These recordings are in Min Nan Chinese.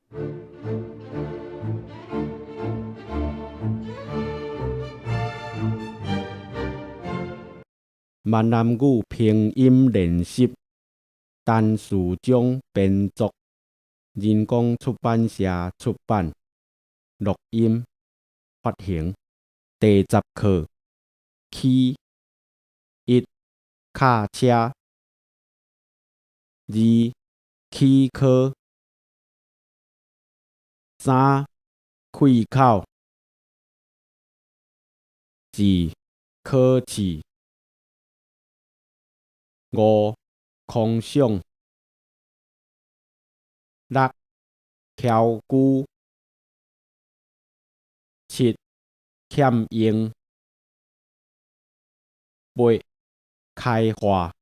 閩南語拼音練習，陳士章編作，人工出版社出版，錄音發行。第十課，起一跤車，二起科，三開口，四考試。五空想，六蹺龜，七欠用，八開化，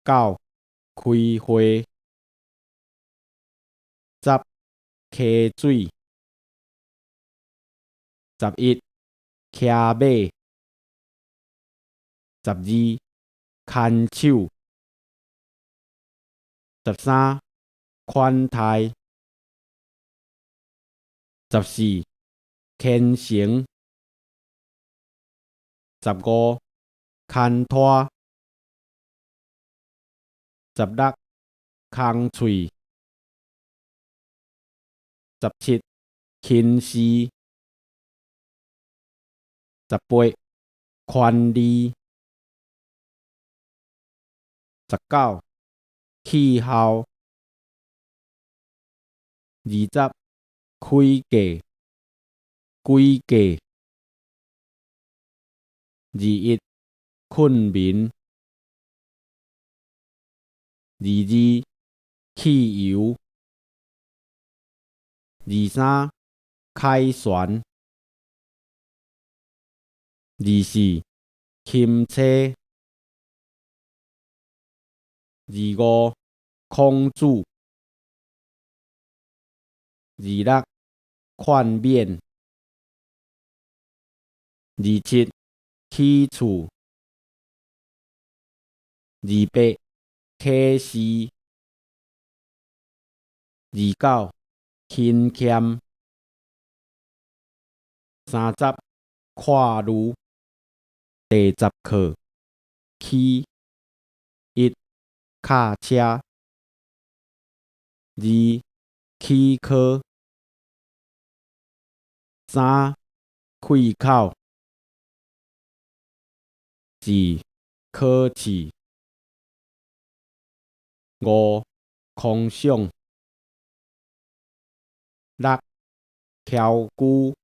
九開會，十溪水，11騎馬，12牽手，13款待，14虔誠，15牽拖，16空喙，17輕視，18權利，19氣候，20開價，詭計，21困眠，22汽油，23凱旋，24輕車，25孔子，26勸勉，27起厝，28啟示，29輕儉，30看路。第十課，起一跤車，二起科，三開口，四考試，五空想，六蹺龜，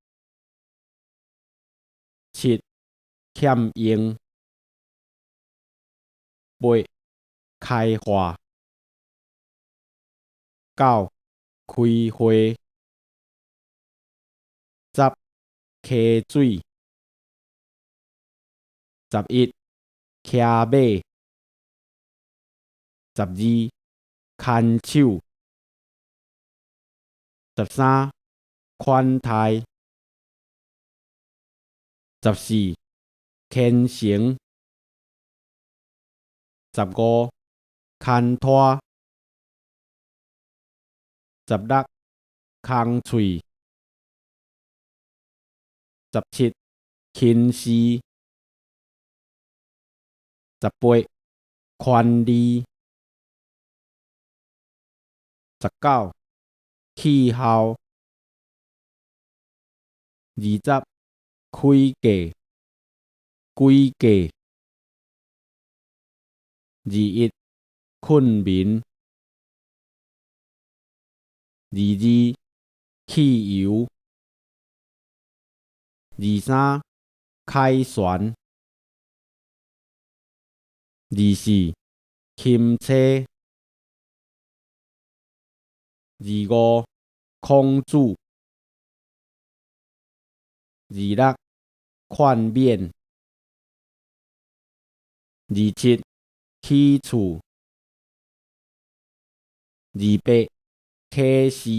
七欠用，八開化，九開會，十溪水，11騎馬，12牽手，13款待，14虔誠，15牽拖，16空喙，17輕視，18權利，19氣候，20開價，詭計，21困眠，22汽油，23凱旋，24輕車，25孔子，26勸勉，27起厝，28啟示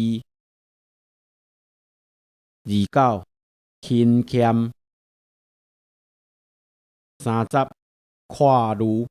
，29輕儉，30看路。